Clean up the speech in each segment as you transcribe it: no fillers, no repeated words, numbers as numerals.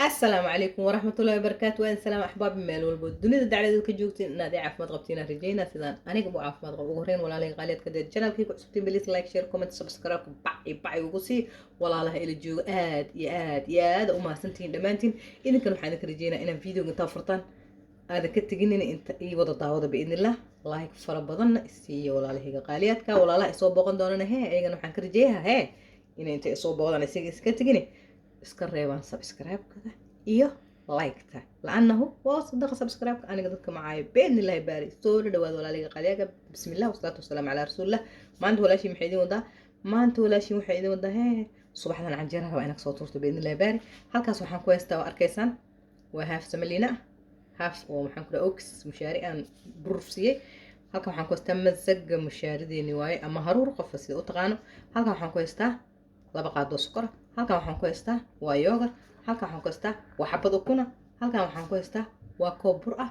Asalaamu calaykum waraxmatullahi wabarakaatu. Waan salaam axbaabi meel walbo dunida dacladeed ka joogtiin, inaad i caafimaad qabtiin aan rajeynaa, sidaan anigaba u caafimaad qabo. Ugu horreyn, walaalahayga qaaliyaadka, dee channelkii ku cusubtiin, please like, share, comment, subscribe, bac iyo bac ugu sii. Walaalaha ila jooga, aad iyo aad iyo aad u mahadsantihiin dhammaantiin. Idinkan waxaan idinka rajeynaa inaan videoga intaa furtaan aadan ka teginina, inta ii wada daawada biidnillah, like fara badanna isiiya walaalahayga qaaliyaadka. Walaalaha isoo booqan doonana hee, iyagana waxaan ka rajeeyaha hee inay inta isoo booqdaan isaga iska tegini, iska reebaan subscribe-kada iyo like-ta, laannahu waa sadaqa subscribe-ka aniga dadka macaayo, biidnillahi baari. Soo dhawaad walaalahayga qaaliyaadka. Bismillah, wasalaatu wasalaamu calaa rasuulillah. Maanta walaashii maxay idin wadaa? Maanta walaashii waxay idin wadaa hee subaxdan canjeeraha waa inaad soo tuurto, biidnillahi baari. Halkaas waxaan ku haystaa, waa arkaysaan, waa half semolina, half oo maxaan ku dhaha ox mushaari aan burfsiyey. Halkan waxaan ku haystaa masaga mushaarideeni waaye, ama haruur, qofka sida u taqaano. Halkan waxaan ku haystaa 2 qaadoo sokora. Halkan waxaan ku haystaa waa yogurt. Halkan waxaan ku haystaa waa xabad ukuna. Halkan waxaan ku haystaa waa koob bur ah.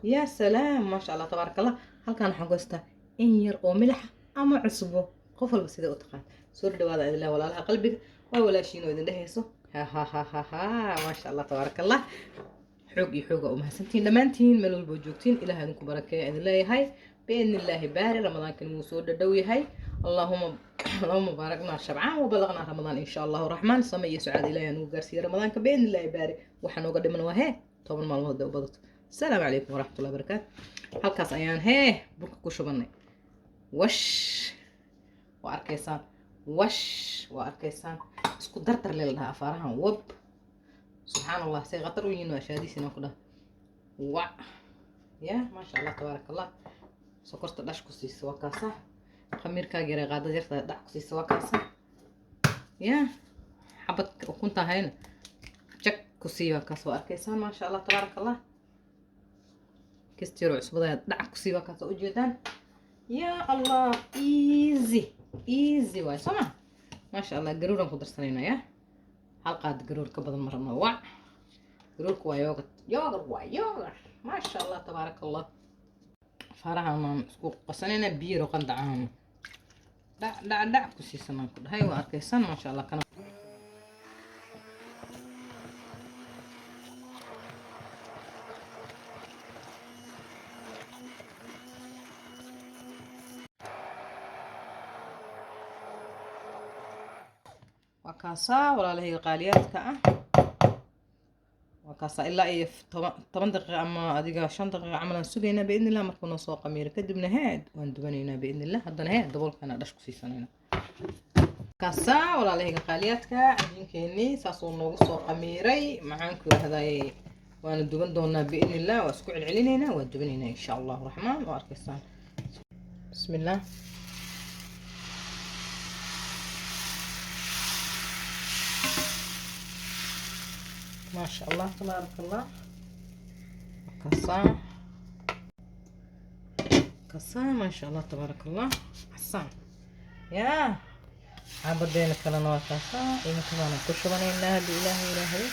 Yaa salaam, maasha Allah, tabaaraka Allah. Halkan waxaan ku haystaa in yar oo milaxa ama cusbo, qof walba sida u taqaan. Soo dhawaada idin leh walaalaha qalbiga, waa walaashiin oo idin dhehayso ha ha ha ha ha. Maasha Allah, tabaaraka Allah. Xoog iyo xooga u mahadsantihiin dhammaantiin meel walba joogtiin. Ilaah idinku barakeeya idin leeyahay, biidni illaahi baari. Ramadaankan wuu soo dhadhow yahay. Allahuma allahuma baaraknaa shabcaan wabalaqnaa Ramadaan, insha Allahu raxmaan. Sama iyo sucaad Ilahi anugu gaarsiiye Ramadaanka, biidni illaahi baari. Waxaa nooga dhiman waa hee 10 maalmood u badato. Asalaamu calaykum waraxmatullahi wabarakaatu. Halkaas ayaan hee burka ku shubanay. Wash, waa arkaysaan. Wash, waa arkaysaan. Isku dardar lee la dhahaa afaarahan. Wab, subxaan Allah, say khatar u yihiin. Waa shaadiisina ku dhaha wac ya, maasha Allah, tabaaraka Allah. Sokorta dhash ku siisa, waa kaasa. Khamiirkaaga yaray qaadad yarta dhac ku siisa, waa kaasa. Ya xabad ukunta hayna jag ku siiya, waa kaas. Waa arkaysaan, maasha Allah, tabaaraka Allah. Kistiro cusbada dhac ku siiya, waa kaas. Ujeedaan? Ya Allah, easy easy waay, soo ma? Maasha Allah. Garuuraan ku darsanayna, ya hal qaad garuur ka badan ma rabno. Wac, garuurka waa yogurt, yogurt waa yogurt. Maasha Allah, tabaaraka Allah. Farahan isku qasanayna, biyo qandacaan dhac dhac dhac ku siisanaan ku dhahay. Waa arkaysan, maasha Allah. Kana waa kaasaa, walaalahayga qaaliyaadka ah, waa kaasaa. Ilaa iyo 10 daqiiqa ama adiga 5 daqiiqa camal aan sugaynaa, biidni illah. Markuu noo soo qamiiro kadibna hee waan dubanaynaa, biidni illah. Haddana hee daboolkana dhash ku siisanayna. Kaasaa, walaalahayga qaaliyaadka, cajiinkeenii saasuu noogu soo qamiiray. Maxaan ku yidhahdaye, waana duban doonaa, biidni illah. Waa isku celcelinaynaa, waa dubanaynaa, insha Allahu raxmaan. Waa arkaysaan. Bismi illah. Maasha Allah, tabaaraka Allah. Kasaa kasaa, maasha Allah, tabaaraka Allah. Xasaan yaa xaabadeena kalena waa kaasaa. Iminka ku shubanaynaa haddii Ilaahay yidhaahdo.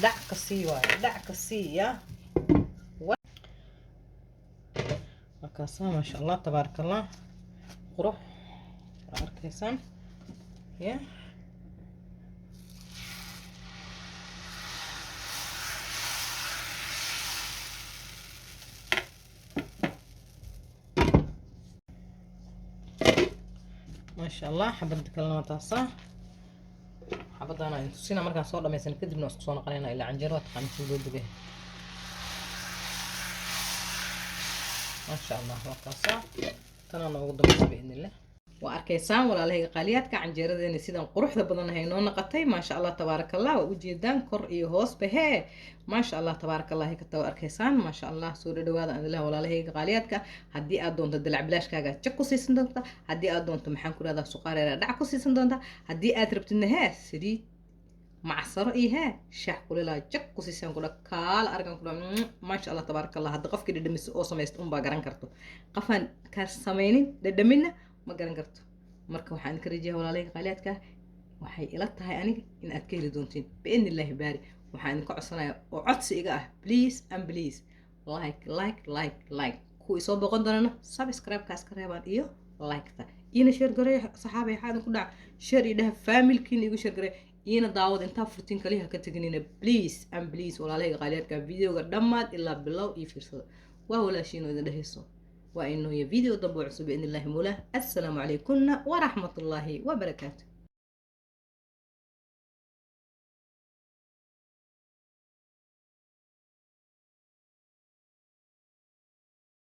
Dhac ka sii waayo, dhac ka sii. Ya, waa kaasaa, maasha Allah, tabaaraka Allah. Qurux, waa arkaysaan ya. Maasha Allah. Xabada kalena waa taasaa. Xabadana in tusina markaan soo dhamaysan kadibna isku soo noqonayna. Ilaa canjeero waa taqaana sida loo dubay. Maasha Allah, waa kaasaa. Tanaa noogu dambaysa, biidnillah. Waa arkaysaan, walaalahayga qaaliyaadka, canjeeradeena sidan quruxda badan ahay noo naqatay. Maasha Allah, tabaaraka Allah. Waa ujeedaan kor iyo hoosba hee. Maasha Allah, tabaaraka Allah. Ka waa arkaysaan, maasha Allah. Soo dhadhawaada adilah, walaalahayga qaaliyaadka. Haddii aad doonto dalac bilaashkaaga jag ku siisan doonta. Haddii aad doonto, maxaan ku rahdaa, suqaareera dhac ku siisan doonta. Haddii aad rabtidna hee saliid macsaro iyo hee shaah kulilaa jag ku siisan kudha kaala argan kudha. Maasha Allah, tabaaraka Allah. Hadda qofkii dhadhamiso oo samaysto unbaa garan karto. Qofaan ka samaynin, dhadhaminna, ma garan karto. Marka waxaan idinka rajeeyaa, walaalahayga qaaliyaadka, waxay ila tahay aniga in aad ka heli doontiin, biidni illaahi baari. Waxaan idinka codsanayaa oo codsi iga ah, please and please, like, like, like, like. Kuwa isoo booqan doonana subscribe-kaas ka reebaan iyo like-ta, iyona share gareeya. Saxaabay, waxaa idinku dhaca? Share iyo dhaha, familkiina igu share gareeya. Iina daawada intaa furtiin kaliya ka teginina, please and please. Walaalahayga qaaliyaadka, videoga dhammaad ilaa bilow iyo fiirsada. Waa walaashiinoo idin dhehayso, waa inooya video dambe oo cusub biidni Illaahi mawlaah. Assalaamu calaykunna waraxmatullaahi wabarakaatu.